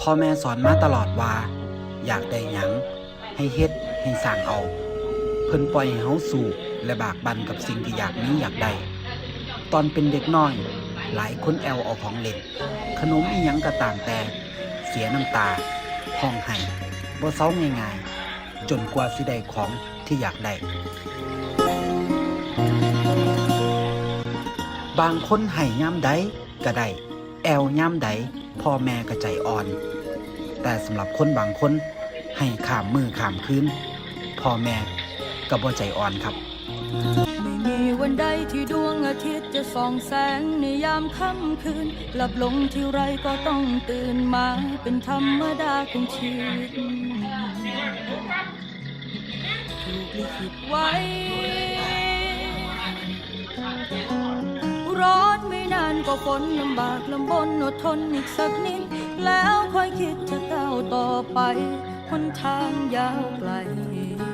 ພໍ່ແມ່ສອນມາຕະຫຼອດວ່າ ຢາກໄດ້ຫຍັງ ໃຫ້ເຮັດ ໃຫ້ສ້າງເອົາ. ເພິ່ນປ່ອຍໃຫ້ເຮົາສູ້ ແລະ ບາກບັ່ນກັບສິ່ງທີ່ຢາກມີຢາກໄດ້. ຕອນເປັນເດັກນ້ອຍ, ຫຼາຍຄົນແອວເອົາຂອງເຫຼັ້ນ, ຂະໜົມອີ່ຫຍັງກໍຕາມແຕ່, ເສຍນ້ຳຕາ, ຮ້ອງໄຫ້, ບໍ່ເຊົາງ່າຍໆ, ຈົນກວ່າຊິໄດ້ຂອງທີ່ຢາກໄດ້. ບາງຄົນໃຫ້ຍາມໃດກໍໄດ້, ແອວຍາມໃດ ພໍ່ແມ່ກໍໃຈອ່ອນ, ແຕ່ສຳລັບຄົນບາງຄົນ ໃຫ້ຂ້າມມື້ຂ້າມຄືນ ພໍ່ແມ່ກໍບໍ່ໃຈອ່ອນຄັບ. ໄມ່ມີວັນໃດທີ່ດວງອາທິດຈະສ່ອງແສງໃນຍາມຄ່ຳຄືນ, ຫຼັບລົງທີໄຣກໍຕ້ອງຕື່ນມາ ເປັນທຳມະດາຂອງຊີວິດ. ຖືກລິຂິດໄວ້ ລອດໄມ່ນານກໍຝົນ ລຳບາກລຳບົນ ອົດທົນອີກສັກນິດ ແລ້ວຄ່ອຍຄິດຈະກ້າວຕໍ່ໄປ ຫົນທາງຍາວໄກ.